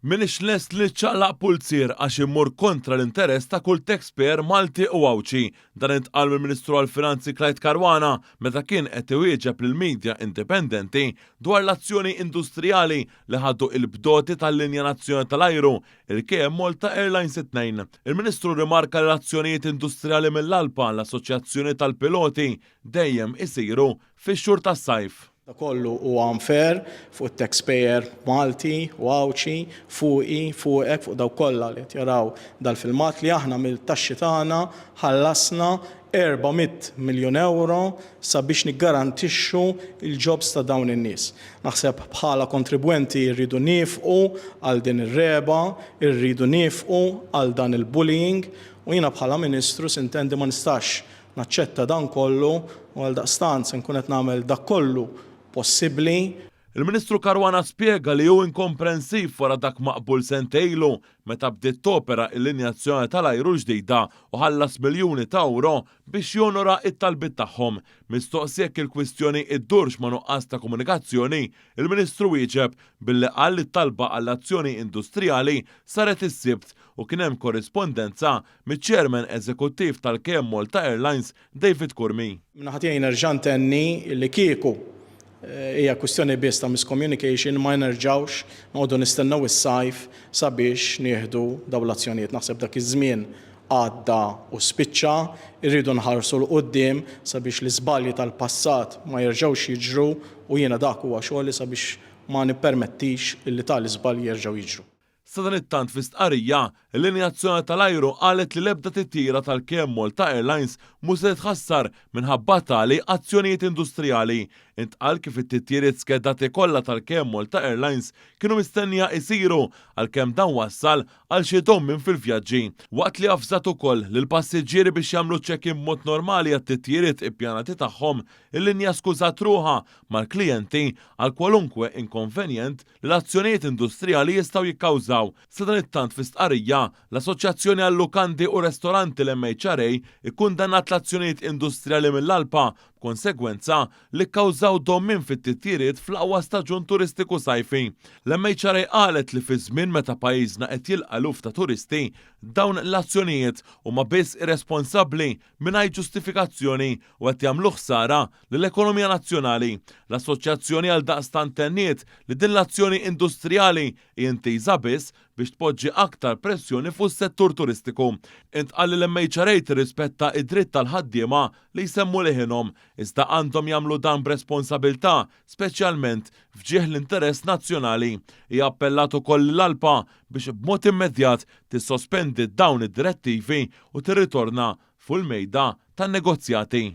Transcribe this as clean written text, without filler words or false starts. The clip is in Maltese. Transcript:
M'iniex lest li niċċaqlaq pulzier għax immur kontra l-interess ta' kull taxpayer Malti u Għawdxi. Dan intqal mill-Ministru għall-Finanzi Clyde Caruana meta kien qed iwieġeb lill-media indipendenti dwar l-azzjoni industrijali li ħadu il-bdoti tal-linja nazzjonali tal-ajru, il-KM Malta Airlines it-Tnejn. Il-Ministru rrimarka li l-azzjonijiet industrijali mill-ALPA, l-Assoċjazzjoni tal-Piloti, dejjem isiru fix-xhur tas-sajf. Dak kollu huwa unfair fuq it-taxpayer Malti u Għawdxi, fuqi, fuqek, fuq dawk kollha li qed jaraw dal-filmat li aħna mill-taxxi tagħna ħallasna 400 miljun ewro sabiex niggarantixxu l-jobs ta' dawn in-nies. Naħseb bħala kontribwenti rridu niefqu għal din ir-regħba, irridu niefqu għal dan il-bullying u jiena bħala Ministru sintendi ma nistax Naċċetta dan kollu u għaldaqstant se nkun qed nagħmel dak kollu possibbli. Il-Ministru Caruana spjega li hu inkomprensiv wara dak maqbul sentejn ilu meta bdiet topera il-linja nazzjonali tal-ajru l-ġdida u ħallas miljuni ta' ewro biex jonora t-talbiet tagħhom. Mistoqsi jekk il-kwistjoni iddurx ma' nuqqas ta' komunikazzjoni, il-Ministru wieġeb billi qal li t-talba għall-azzjoni industrijali saret is-Sibt u kien hemm korrispondenza miċ-Chairman Eżekuttiv tal-KM Malta Airlines, David Curmi. Min-naħa tiegħi nerġa' ntenni li kieku hija kwistjoni biss ta' miscommunication ma nerġgħux noqogħdu nistennew is-sajf sabiex nieħdu dawn l-azzjonijiet. Naħseb dak iż-żmien għadda u spiċċa, irridu nħarsu 'l quddiem sabiex l-iżbalji tal-passat ma jerġgħux jiġru u jiena dak huwa xogħli sabiex ma nippermettix li tali żbalji jerġgħu jiġru. Sadanittant fi stqarrija, il-linja nazzjonali tal-ajru qalet li l-ebda titjira tal-KM Malta Airlines mhu se titħassar minħabba tali azzjonijiet industrijali. Intqal kif it-titjiriet skedati kollha tal-KM Malta Airlines kienu mistennija isiru għalkemm dan wassal għal xi dewmien fil-vjaġġi. Waqt li avżat ukoll lill-passiġġieri biex jagħmlu check-in b'mod normali għat-titjiriet ippjanati tagħhom, il-linja skużat ruħha mal-klijenti għal kwalunkwe inkonvenjent li l-azzjonijiet industrijali jistgħu jikkawżaw. Sadanittant fi stqarrija, l-Assoċjazzjoni għal-Lukandi u Restoranti l-MHRA ikkundannat l-azzjonijiet industrijali mill-ALPA b'konsegwenza li kkawżaw dewmien fit-titjiriet fl-aqwa staġun turistiku sajfi. L-MHRA qalet li fi żmien meta pajjiżna qed jilqa' eluf ta' turisti, dawn l-azzjonijiet huma biss irresponsabbli mingħajr ġustifikazzjoni u qed jagħmlu ħsara lill-ekonomija nazzjonali. L-Assoċjazzjoni għaldaqstant tenniet li din l-azzjoni industrijali hi intiża biss biex tpoġġi aktar pressjoni fuq is-settur turistiku. Intqal li l-MHRA tirrispetta d-dritt tal-ħaddiema li jsemmu leħinhom, iżda għandhom jagħmlu dan b'responsabilità, speċjalment f'ġieħ l-interess nazzjonali. Hija appellat ukoll lill-ALPA biex b'mod immedjat tissospendi dawn id-direttivi u tirritorna fuq il-mejda tan-negozjati.